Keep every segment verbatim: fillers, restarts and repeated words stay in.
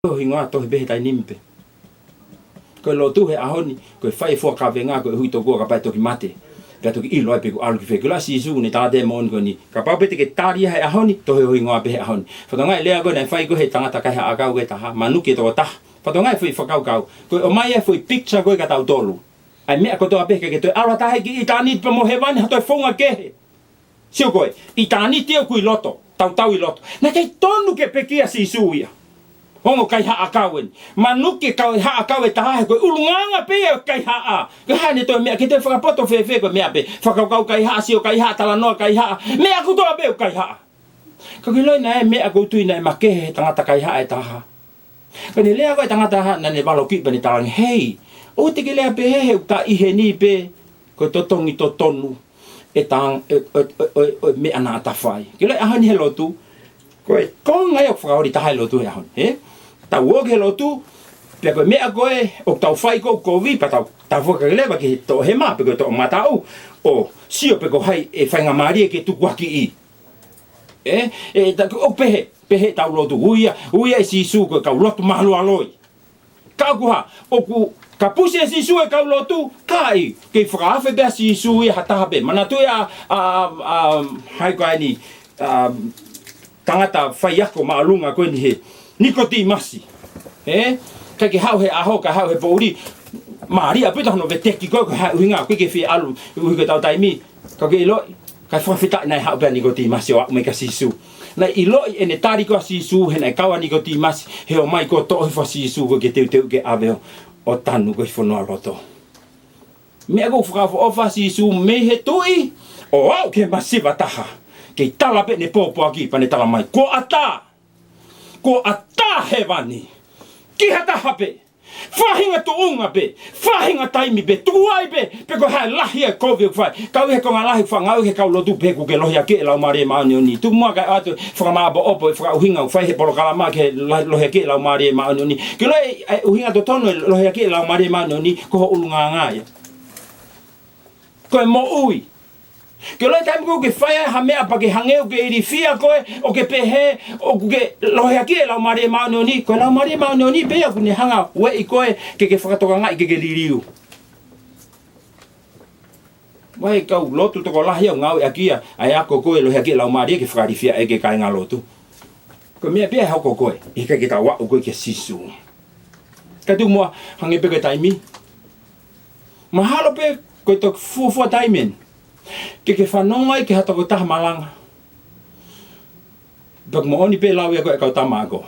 Ko e hingoa tohi pē he taimi ni pē. Ko e lotu he ʻaho ni, ko e fai e fua kavenga, ko e hui tokua kapau ʻe toki mate. Pea toki ʻilo ai pe ʻoku ʻalu ki fē. Ko e lau ʻa Sīsū ʻi he tala ē moʻoni ko eni. Kapau pē te ke tali ia he ʻaho ni, tohi ho hingoa pē he ʻaho ni. Fakatokangaʻi e lea ko ē naʻe fai ko ē he tangata kaihaʻa ʻakau ʻe taha, manuki e tokotaha. Fakatokangaʻi e foʻi fakakaukau. Ko e ʻomai e foʻi picture ko ē kia tautolu. ʻA e meʻa kotoa pē, ʻikai ke toe ʻalu ha taha ki ʻitāniti pea mo hēvani ha toe founga kehe. Sio ko ē, ʻitāniti ʻoku ʻi loto, tautau ʻi loto. Naʻe ʻikai tonu ke pekia ʻa Sīsū ia. Ongo kaihaʻa ʻakau eni. Manuki e kaihaʻa ʻakau ʻe taha he ko e ʻulungaanga pē ia e kaihaʻa. Ko e hā ʻene toe meʻa, ʻikai toe fakapoto fēfē ko e meʻa pē. Fakakaukau kaihaʻa, sio kaihaʻa, talanoa kaihaʻa. Meʻa kotoa pē ʻoku kaihaʻa. Ka ke ʻiloʻi naʻe meʻa ʻoku ou tui naʻe makehe he tangata kaihaʻa ʻe taha. Pea ne lea ko ē tangata ha, naʻa ne valokiʻi pea ne talaange, "Hei, ʻoua te ke lea pehē he ʻoku ta ʻi heni pē, ko e totongi totonu e tang-, e, e, e, e, e meʻa naʻa ta fai." Ke ʻiloʻi ʻaho ni he lotu, ko e konga ia ʻoku fakaoli taha e lotu he ʻaho ni, ē? Tau ō ki he lotu, pea ko e meʻa ko ē ʻoku tau fai ko ē ʻoku kovi, pea tau, tau fakakeleva ki he toʻohema, pe ko e toʻomataʻu, ʻo sio pe ko hai e faingamālie ke tukuakiʻi. Ē, ē, ta, ʻoku pehē, pehē ʻetau lotu. Ui ia, ui ia ʻe Sīsū ko e kau lotu mālualoi. Ka ʻoku hā, ʻoku kapusi ʻe Sīsū e kau lotu, ʻikai, kei fakaafe pē ʻa Sīsū ia ha taha pē. Manatuʻi ʻa, ʻa, ʻa, hai ko eni, ʻa, tangata faiako māʻolunga ko eni he, Nikotīmasi. Ē? ʻIkai ke haʻu he ʻaho, ka haʻu he poʻuli. Mālie ʻaupito hono veteki ko ē, ko e hā e ʻuhinga, ʻoku ʻikai ke fie ʻalu, ʻuhi ko ʻetau taimi. Ka ke ʻiloʻi, kae fakafetaʻi naʻe haʻu pē ʻa Nikotīmasi ʻo aʻu mai kia Sīsū. Naʻe ʻiloʻi ʻene tali ko ē ʻa Sīsū, he naʻe kau ʻa Nikotīmasi, he ʻomai ko ē ʻo toʻo hifo ʻa Sīsū ko ē ke teuteu ke ʻave ʻo, ʻo tanu ko ē ki he fonua loto. Meʻa ko ē ʻoku fakaʻofoʻofa ʻa Sīsū mei he tuʻi, ʻo aʻu ki he masiva taha. Kei tala pē ʻene pōpoaki pea ne tala mai. Kuo ʻatā! Kuo ʻatā hēvani ki ha taha pē. Faʻahinga tuʻunga pē, faʻahinga taimi pē, tuku ai pē, pe ko e hā e lahi e kovi ʻoku fai. Kau ʻi he konga lahi ʻoku faʻa ngāue ki he kau lotu pē ʻoku ke lohiakiʻi e Laumālie Māʻoniʻoni. Tuku muʻa kae ʻoatu e fakamāʻopoʻopo e fakaʻuhinga ʻoku fai he polokalama ki he la-, lohiakiʻi e Laumālie Māʻoniʻoni. Ke ʻiloʻi e, e ʻuhinga totonu e lohiakiʻi e Laumālie Māʻoniʻoni, ko ho ʻulungaanga ia. Ko e moʻui. Ke ʻiloʻi taimi ko ē ʻoku ke fai ai ha meʻa pea ke hangē ʻoku ke ilifia koe, ʻoku ke pehē, ʻoku ke lohiakiʻi e Laumālie Māʻoniʻoni, ko e Laumālie Māʻoniʻoni pē ia ʻoku ne hanga ʻo ueʻi koe ke ke fakatokangaʻi ke ke liliu. Vakai, kau lotu tokolahi ʻoku ngāueʻaki ia, ʻa e ako ko ē lohiakiʻi e Laumālie ke fakailifia ʻe he kāinga lotu. Ko e meʻa pē ia ʻe hoko ko ē, ʻikai ke tau aʻu ko ē kia Sīsū. Ka tuku muʻa, hangē pē ko e taimi. Mahalo pē ko e toki fuofua taimi eni ke ke fanongo ai ki ha tokotaha malanga. Pea ʻoku moʻoni pē lau ia ko ē ʻa e kau tama ako.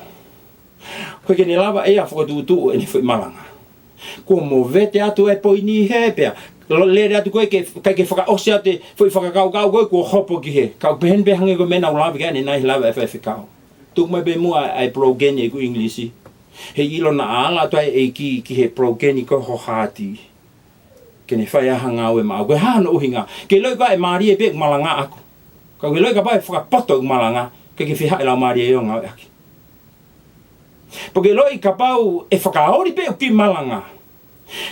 ʻOku ʻikai ke ne lava ʻe ia ʻo fokotuʻutuʻu ʻene foʻi malanga. Kuo movete atu e poini hē pea lo-, lele atu ko ē ke, ʻikai ke fakaʻosi atu e foʻi fakakaukau ko ē kuo hopo ki hē. Ka ʻoku pehē ni pē hangē ko e meʻa naʻa ku lave ki ai ʻanenai he lave ʻa e faifekau. Tuku mai pē muʻa ʻa e polokeni ʻeku ʻIngilisi. Heiʻilo naʻa ala atu ai e ʻEiki ki he polokeni ko ē ho haati. Ke ne fai ai ha ngāue maʻau. Ko e hā hono ʻuhinga? Ke ʻiloʻi ko ē ʻe mālie pē ʻeku malanga ʻaʻaku. Ka ke ʻiloʻi kapau ʻe fakapoto ʻeku malanga, ʻikai ke fiha e Laumālie ia ʻo ngāueʻaki. Pea ke ʻiloʻi kapau ʻe fakaoli pē ʻeku kiʻi malanga,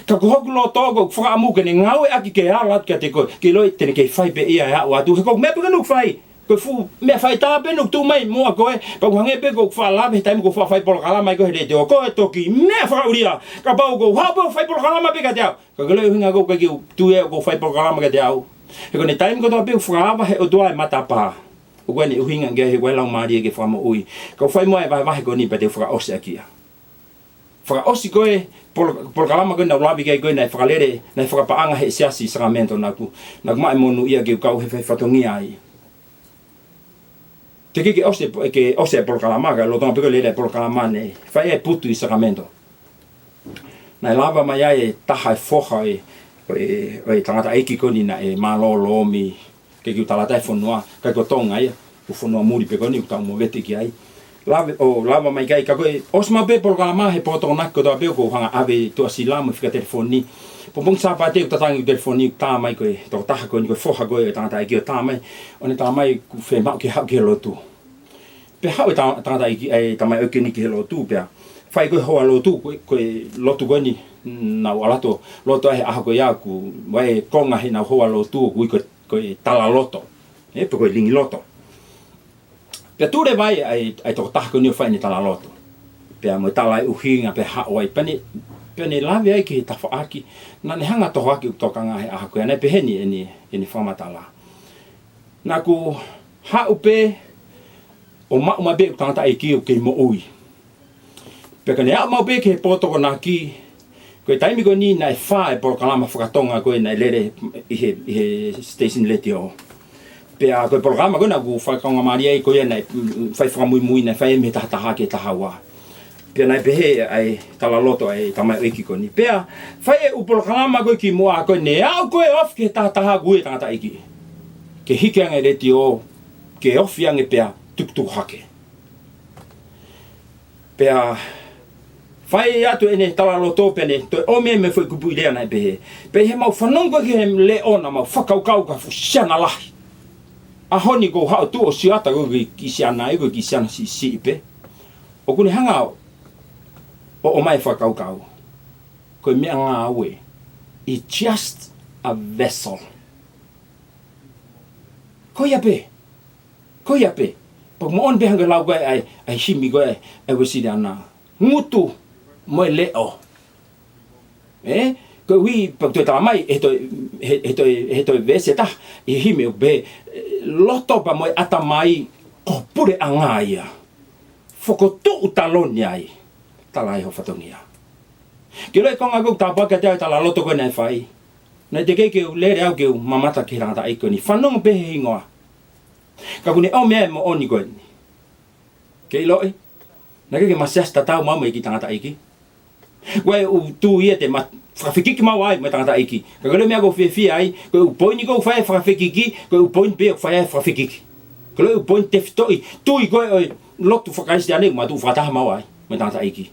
ka ko hoku loto ko ʻeku fakaʻamu ke ne ngāueʻaki ke ala atu kiate koe, ke ʻiloʻi te ne kei fai pē ia ʻe aʻu atu. He ko e meʻa pē ko eni ʻoku fai. Ko e fuʻu meʻa faitā pē ʻoku tuʻu mai muʻa ko ē, pea ʻoku hangē pē ko ʻeku faʻa lave he taimi ʻoku ou faʻa fai polokalama ai ko ē he letiō. Ko e toki meʻa fakaʻulia, kapau ʻoku ou haʻu pē ʻo fai polokalama pē kiate au. Ka ke ʻiloʻi e ʻuhinga ko ē ʻoku ʻikai ke u tui ʻoku ou fai polokalama kiate au. He ko ʻene taimi kotoa pē ʻoku fakaava ʻe he ʻOtua e matapā. ʻOku ʻi ai ʻene ʻuhinga ke ʻi ai, he ʻoku ʻi ai e Laumālie ke fakamoʻui. Ka u fai muʻa e vahevahe ko eni pea te u fakaʻosi ʻaki ia. Fakaʻosi ko ē polo-, polokalama ko ē naʻa ku lave ki ai ko ē naʻe fakalele, naʻe fakapaʻanga ʻe he siasi ʻi Sacramento naʻa ku, naʻa ku maʻu e monūʻia ke u kau he fai fatongia ai. Teʻeki ke ʻosi, ke ʻosi e polokalama, ka lolotonga pē ko e lele e polokalama naʻe fai e putu ʻi Sacramento. Naʻe lava mai ai e taha e foha ʻo e, ʻo e, ʻo e tangataʻeiki ko eni naʻe mālōlō ʻo mei, ke kiu talata e fonua, ʻikai ko Tonga ia, ko e fonua muli pē ko eni ʻoku tau movete ki ai. Lava, ʻo lava mai ki ai, ka ko e ʻosi maʻu pē polokalama he pō Tokonaki kotoa pē ʻoku ou hanga ʻave tuʻasila mo e fika telefoni. Pongipongi Sāpate ʻoku tatangi ʻeku telefoni ʻoku tā mai ko e tokotaha ko eni ko e foha ko ē ʻo e tangataʻeiki ʻo tā mai. ʻO ne tā mai ʻoku fiemaʻu ke haʻu ki he lotu. Pea haʻu e ta-, tangataʻeiki, e tamaioʻeiki ko eni ki he lotu pea fai ko ē houa lotu, ko e, ko e lotu ko eni naʻa ku ʻalu atu ʻo lotu ai he ʻaho ko ia ʻoku ʻi ai e konga heʻenau houa lotu ʻoku ui ko e, ko e talaloto. Ē, pe ko e lingiloto. Pea tule mai ʻa e, ʻa e tokotaha ko eni ʻo fai ʻene talaloto. Pea mo e tala e ʻuhinga pea haʻu ai, pea ne, pea ne lave ai ki he tafaʻaki. Naʻa ne hanga tohoaki ʻeku tokanga he ʻaho ko ia, naʻe pehē ni ʻene, ʻene fakamatala. Naʻa ku haʻu pē ʻo maʻu mai pē ʻeku tangataʻeiki ʻoku kei moʻui. Pea ka ne aʻu maʻu pē ki he pō Tokonaki, ko e taimi ko eni naʻe fā e polokalama fakatonga ko ē naʻe lele ʻi he, ʻi he station letiō. Pea ko e polokalama ko ē naʻa ku fakakaungāmālie ai ko ia naʻe, mm, fai fakamuimui, naʻe fai mei he taha taha ki he taha ua. Pea naʻe pehē ʻa e talaloto ʻa e tamaioʻeiki ko eni. Pea fai e ʻū polokalama ko ē kimuʻa ko ē ne aʻu ko ē ofi ki he taha taha ʻoku ui e tangataʻeiki ke hiki ange e letiō, ke ofi ange pea tukutuku hake. Pea fai atu ʻene talaloto pea ne toe ʻomi e meʻa, foʻi kupuʻi lea naʻe pehē. Pea ʻi heʻemau fanongo ki he leʻo naʻa mau fakakaukau ka fuʻu siana lahi. ʻAho ni ʻoku ou haʻu atu ʻo sio atu ko e kiʻi siana, ʻa ia ko e kiʻi siana siʻisiʻi pē. ʻOku ne hanga ʻo, ʻo ʻomai e fakakaukau. Ko e meʻangāue. It's just a vessel. Ko ia pē. Ko ia pē. Pea ʻoku moʻoni pē hangē ko e lau ko ē ʻa e, ʻa e himi ko ē ʻa e Uēsiliana. Ngutu mo e leʻo. Ē? Koeʻuhi pea ʻoku toe tala mai, he toe, he, he toe, he toe veesi ʻe taha ʻi he himi ʻoku pehē, loto pea mo e ʻatamai ko e puleʻanga ia. Fokotuʻu taloni ai. Tala ai ho fatongia. Ke ʻiloʻi e konga ko ē ʻoku tāpuaki atu ai e talaloto ko ē naʻe fai. Naʻe teʻeki ke u lele au ke u mamata ki he tangataʻeiki ko eni. Fanongo pē he hingoa. Ka ʻoku ne ʻomai e moʻoni ko eni. Ke ʻiloʻi, naʻe ʻikai ke ma siasi tatau maʻu mo e kiʻi tangataʻeiki. Ko e ʻū tui ia te ma fakafekiki maʻu ai mo e tangataʻeiki. Ka ko e ʻilo e meʻa ʻoku ou fiefia ai, ko e ʻū poini ʻoku ou fai ai e fakafekiki, ko e ʻū poini pē ʻoku ou fai ai e fakafekiki. Ko e ʻū poini tefitoʻi, tui ko ē ʻo e lotu faka-Kalisitiane ʻoku ma tuʻu fakataha maʻu ai mo e tangataʻeiki.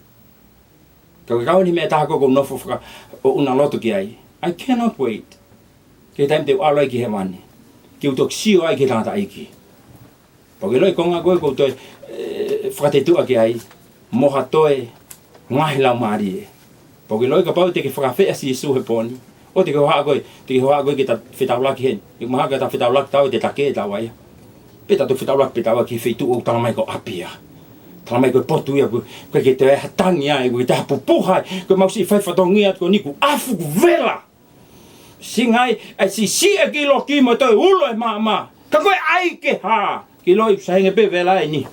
Ka ko e kau ni meʻa ʻe taha ko ē ʻoku ou nofo faka-, ʻo ʻuna loto ki ai. I cannot wait. Ki he taimi te u ʻalu ai ki hēvani. Ke u toki sio ai ki he tangataʻeiki. Pea ʻoku ke ʻiloʻi e konga ko ē ʻoku ou toe, ē, fakatetuʻa ki ai. Mo ha toe ngaahi laumālie. Pea ʻoku ke ʻiloʻi kapau te ke fakafeʻao ʻa Sīsū he pō ni. ʻOua te ke hohaʻa koe, te ke hohaʻa koe ke ta fetaulaki heni. ʻE mahalo ka ta fetaulaki taua te ta kē taua ia. Pe ta toe fetaulaki pē taua ki he feituʻu ʻoku tala mai ko ʻapi ia. Tala mai ko e potu ia ʻoku, ʻoku ʻikai ke toe ʻi ai ha tangi ai, ʻoku ʻikai ke toe ʻi ai ha pupuha ai, ko ʻemau siʻi fai fatongia atu ko eni kuo afu, kuo vela. Singai, ʻa e siʻisiʻi e kiʻi loki mo e toe ulo e maama. Ka ko e ʻai ke hā, ke ʻiloʻi sai ange pē vela eni.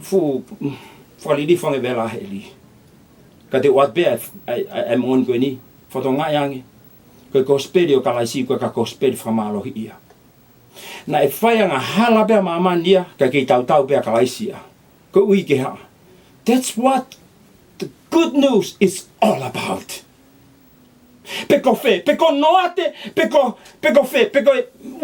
Fuʻu, mm, fakalilifu ange vela heli. Ka te u ʻoatu pē ʻa e, ʻa e, ʻa e, ʻa e moʻoni ko eni, fakatokangaʻi ange. Ko e kosipeli ʻo Kalaisi, ko e ka kosipeli fakamālohi ia. Naʻe fai angahala pē ʻa māmani ia, ka kei tautau pē ʻa Kalaisi ia. Koeʻuhi ke hā. That's what the good news is all about. Pe ko fē, pe ko Noate, pe ko, pe ko fē, pe ko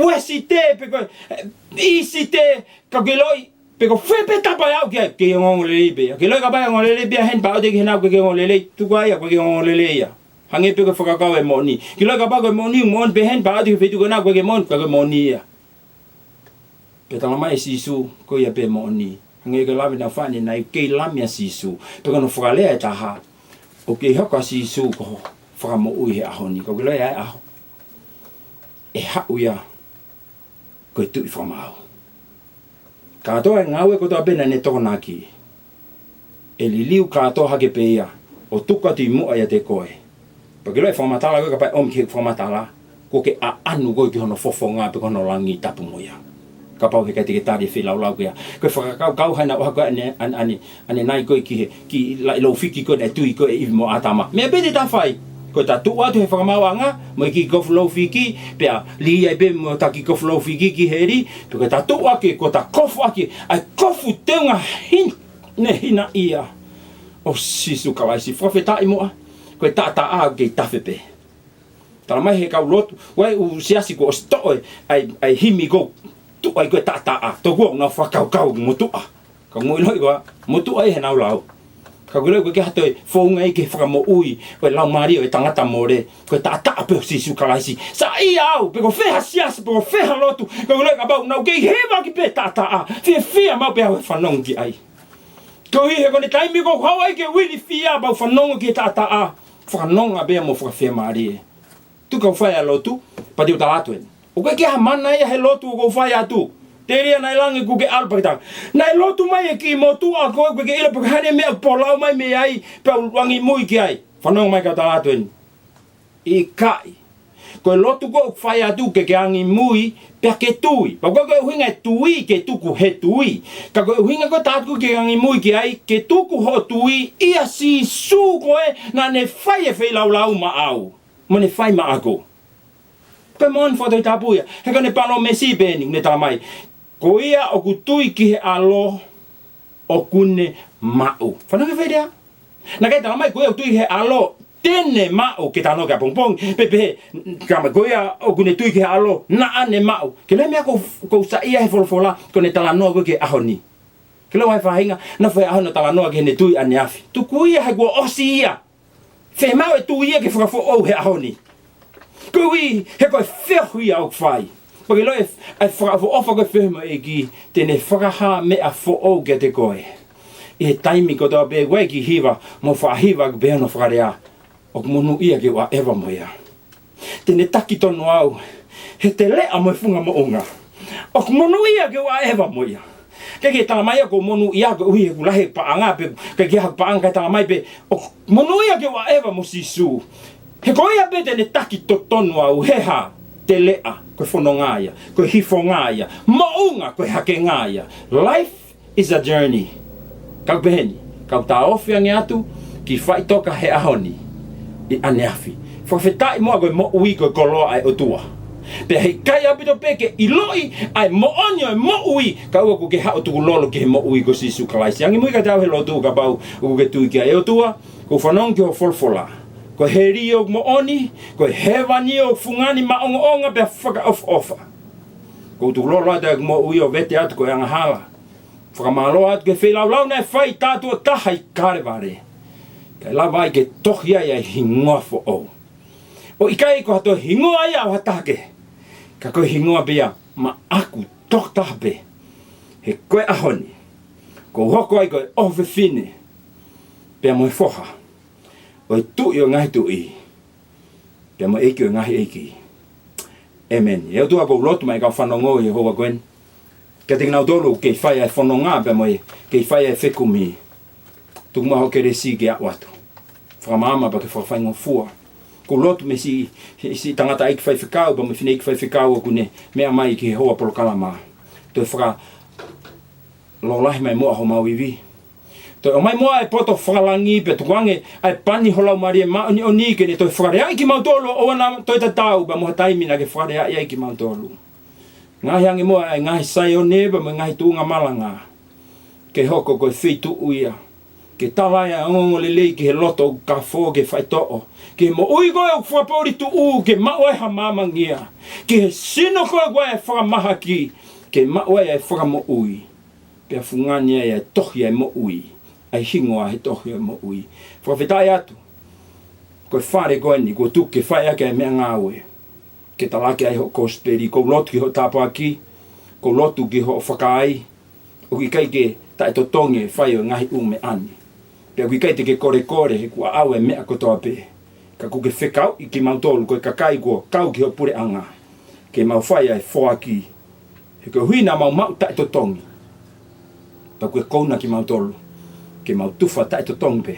Uēsite, pe ko, ē, ʻĪsite, ka ke ʻiloʻi, pe ko fē pē tapa ʻe aʻu ki ai, ke ongoongolelei pē ia. Ke ʻiloʻi kapau ʻe ongoongolelei pē ia heni pea ʻoua te ke hanga ʻo ke ongoongolelei, tuku ai ia, ko e ke ongoongolelei ia. Hangē pē ko e fakakaukau e moʻoni. Ke ʻiloʻi kapau ko e moʻoni, moʻoni pē heni pea ʻoua te ke feituʻu ko ena, ko e ke moʻoni, ka ko e moʻoni ia. Pea tala mai ʻe Sīsū, ko ia pē moʻoni. Hangē ko e lave naʻa ku fai ʻanenai, ʻoku kei lami ʻa Sīsū. Pea ko hono fakalea ʻe taha, ʻoku kei hoko ʻa Sīsū ko ho fakamoʻui he ʻaho ni. Ka ʻoku ke ʻiloʻi ʻa e ʻaho ʻe haʻu ia, ko e Tuʻi fakamaau. Kātoa e ngāue kotoa pē naʻa ne tokonaki, ʻe liliu kātoa hake pē ia, ʻo tuku atu ʻi muʻa ʻiate koe. Pea ke ʻiloʻi e fakamatala ko ē kapau ʻe ʻomi ki he fakamatala, kuo ke ʻaʻanu koe ki hono fofonga pe ko hono langi tapu mo ia. Kapau heʻikai te ke tali e feilaulau ko ia. Ko e fakakaukau hena ʻo hako ʻane, ʻane, ʻane, ʻanenai ko ē ki he, ki he laʻi lou fiki ko ē naʻe tui ko ē ʻe ʻIvi mo ʻĀtama. Meʻa pē te ta fai. Ko ʻeta tuʻu atu he fakamaauʻanga, mo e kiʻi kofu lou fiki, pea lī ai pē mo ʻeta kiʻi kofu lou fiki ki heli, pea ko ʻeta tuʻu ʻaki, ko ʻeta kofu ʻaki, ʻa e kofu teunga hin-, ne hina ia ʻo Sīsū Kalaisi. Fakafetaʻi muʻa, ko e taʻataʻa ʻoku kei tafe pē. Tala mai he kau lotu, ʻoku ʻi ai e ʻū siasi kuo ʻosi toʻo e, ʻa e, ʻa e himi ko ē, tuʻu ai ko e taʻataʻa, tokua ʻoku nau fakakaukau motuʻa. Ka mou ʻiloʻi ko e motuʻa ia heʻenau lau. Ka ʻoku ʻiloʻi ʻoku ʻikai ke ʻi ai ha toe founga ia ki he fakamoʻui ʻo e laumālie ʻo e tangata mole, ko e taʻataʻa pē ʻo Sīsū Kalaisi. Saiʻia au, pe ko fē ha siasi, pe ko fē ha lotu, ka ʻoku ʻiloʻi kapau ʻoku nau kei hēvaki pē taʻataʻa, fiefia maʻu pē au he fanongo ki ai. Koeʻuhi he ko ʻene taimi ko ē ʻoku haʻu ai ke u ilifia pea u fanongo ki he taʻataʻa, fakanonga pē ia mo fakafiemālie. Tuku ke u fai ʻa e lotu, pea te u tala atu eni. ʻOku ʻikai ke ʻi ai ha mana ia he lotu ʻoku ou fai atu. Telia naʻe langi, kuo ke ʻalu pea ke tau. Naʻe lotu mai e kiʻi motuʻa ko ē, kuo ke ʻilo pe ko e hā e meʻa ʻoku pōlau mai mei ai, pea u angimui ki ai. Fanongo mai kau tala atu eni. ʻIkai. Ko e lotu ko ē ʻoku fai atu ke ke angimui, pea ke tui. Pea ʻoku ʻikai ko e ʻuhinga e tui ke tuku he tui. Ka ko e ʻuhinga ko ē ʻoku tala atu ke angimui ki ai, ke tuku hoʻo tui ʻia Sīsū ko ē naʻa ne fai e feilaulau maʻau mo ne fai maʻaku. Ko e moʻoni fakatohitapu ia. He ko ʻene palōmesi pē eni, ne tala mai, ko ia ʻoku tui ki he ʻAlo, ʻoku ne maʻu. Fanongo ki he foʻi lea. Naʻe ʻikai tala mai ko ia ʻoku tui ki he ʻAlo te ne maʻu, ke talanoa ki ai ʻapongipongi. Pe, pehē, ka mai ko ia ʻoku ne tui ki he ʻAlo, naʻa ne maʻu. Ke lau e meʻa ʻoku, ʻoku saiʻia he folofola, ko ʻene talanoa ko ē ki he ʻaho ni. Ke lau e faʻahinga, naʻe fai ʻaho ni talanoa ki heʻene tui ʻaneafi. Tuku ia he kuo ʻosi ia. Fiemaʻu e tui ia ke fakafoʻou he ʻaho ni. Koeʻuhi, he ko e feohi ia ʻoku fai. Pea ke lau e, e fakaʻofoʻofa ko e feohi mo e ʻEiki, te ne fakahā meʻa foʻou kiate koe. ʻI he taimi kotoa pē ʻoku ʻi ai e kiʻi hiva, mo faʻa hiva ʻoku pehē hono fakalea, ʻoku monūʻia ke u ʻaʻeva mo ia. Te ne taki tonu au he teleʻa mo e funga moʻunga. ʻOku monūʻia ke u ʻaʻeva mo ia. ʻIkai ke tala mai ia ʻoku ou monūʻia koeʻuhi he ʻoku lahi e paʻanga pe ʻikai ke ʻi ai haku paʻanga, kae tala mai pē ʻoku monūʻia ke u ʻaʻeva mo Sīsū. He ko ia pē te ne taki totonu au he hā? Teleʻa, ko e fononga ia, ko e hifonga ia, moʻunga, ko e hakenga ia. Life is a journey. Kau pehē ni, kau taʻofi ange atu, kiʻi faʻitoka he ʻaho ni, ʻi ʻaneafi. Fakafetaʻi muʻa ko e moʻui ko e koloa ʻa e ʻOtua. Pea heʻikai ʻaupito pē ke ʻiloʻi ʻa e moʻoni ʻo e moʻui, kae ʻoua kuo ke haʻu ʻo tukulolo ki he moʻui ko Sīsū Kalaisi. Angimui kiate au he lotu kapau ʻoku ke tui ki ai. ʻE ʻOtua, ʻoku ou fanongo ki hoʻo folofola. Ko e heli ʻoku moʻoni, ko e hēvani ʻoku fungani maʻongoʻonga pea fakaʻofoʻofa. ʻOku ou tukulolo atu ʻeku moʻui ʻo vete atu ko e angahala. Fakamālō atu ki he feilaulau naʻe fai tātuʻo taha ʻi Kalevale. Kae lava ai ke tohi ai ʻa e hingoa foʻou. ʻO ʻikai ko ha toe hingoa ia ʻo ha taha kehe. Ka ko e hingoa pē ia maʻaku tokotaha pē. He ko e ʻaho ni, ʻoku ou hoko ai ko e ʻofefine, pea mo e foha ʻo e Tuʻi ʻo e ngaahi tuʻi, pea mo e ʻEiki ʻo e ngaahi ʻeiki. ʻĒmeni. ʻE ʻOtua, ʻoku ou lotu mai kau fanongo ʻi he houa ko eni. Kiate kinautolu ʻoku kei fai ʻa e fononga pea mo e kei fai ʻa e fekumi. Tuku muʻa hoʻo kelesi ke aʻu atu. Fakamaama pea ke fakafaingofua. ʻOku ou lotu mei siʻi, siʻi tangataʻeiki faifekau, pea mo e fineʻeiki faifekau ʻoku ne meʻa mai ki he houa polokalama. Toe fakalōlahi mai muʻa homau ivi. Toe ʻomai muʻa e poto fakalangi pea tukuange ʻa e pani ho Laumālie Māʻoniʻoni ke ne toe fakaleaʻi kimautolu ʻo ʻoua naʻa toe tatau pea mo ha taimi naʻa ke fakaleaʻi ai kimautolu. Ngaohi ange muʻa ʻa e ngaahi Saione pea mo e ngaahi tuʻunga malanga. Ke hoko ko e feituʻu ia ke tala ai ʻa e ongoongolelei ki he loto ʻoku kafo ke faitoʻo. Ke moʻui ko ē ʻoku fakapoʻuli tuʻu ke maʻu ai ha maamangia. Ki he sino ko ē ʻoku ʻi ai e fakamahaki ke maʻu ai e fakamoʻui. Pea fungani ai e tohi ʻa e moʻui, ʻa e hingoa he tohi ʻa e moʻui. Fakafetaʻi atu. Ko e fale ko eni, kuo tuku ke fai ʻaki ʻa e meʻangāue. Ke talaki ai hoʻo kosipeli, ʻoku ou lotu ki hoʻo tāpuaki, ʻoku ou lotu ki hoʻo fakaai, ʻoku ʻikai ke taʻetotongi e fai ʻo e ngaahi ʻū meʻa ni. Pea ʻoku ʻikai te ke kolekole he kuo ʻaʻau e meʻa kotoa pē. Ka kuo ke fekauʻi kimautolu, ko e kakai kuo kau ki hoʻo puleʻanga. Ke mau fai ʻa e foaki. He koeʻuhi naʻa mau maʻu taʻetotongi. Pea kuo ke kouna kimautolu. Ke mau tufa taʻetotongi pē.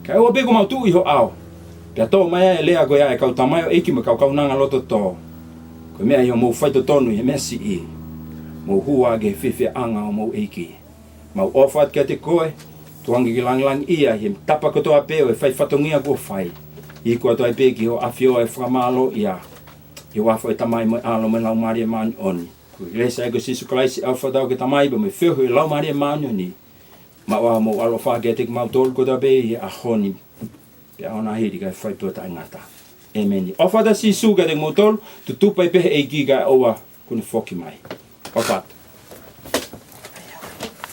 Kae ʻoua pē kuo mau tuʻu ʻi ho ʻao. Pea tō mai ʻa e lea ko ia ʻa e kau tamaioʻeiki mo e kau kaunanga loto tō. Ko e meʻa ʻi hoʻomou faitotonu ʻi he meʻa siʻi. Mou hū ā ki he fiefiaʻanga ʻo homou ʻEiki. Mau ʻofa atu kiate koe, tukuange ke langilangiʻia ʻi he tapa kotoa pē ʻo e fai fatongia kuo fai. Iku atu ai pē ki hoʻo ʻafio ʻo e fakamālō ia. ʻI he huafa ʻo e Tamai mo e ʻAlo mo e Laumālie Māʻoniʻoni. Ko e kelesi ʻa e ʻEiki ko Sīsū Kalaisi, ʻaloʻofa ʻa e Tamai pea mo e feohi ʻo e Laumālie Māʻoniʻoni. Maʻu ā homou ʻaloʻofa kiate kimautolu kotoa pē ʻi he ʻaho ni. Pea ʻoua naʻa hili kae fai pē ʻo taʻengata. ʻĒmeni. ʻOfa atu ʻa Sīsū kiate kimoutolu, tutupu ai pē he ʻEiki kae ʻoua kuo ne foki mai. ʻOfa atu.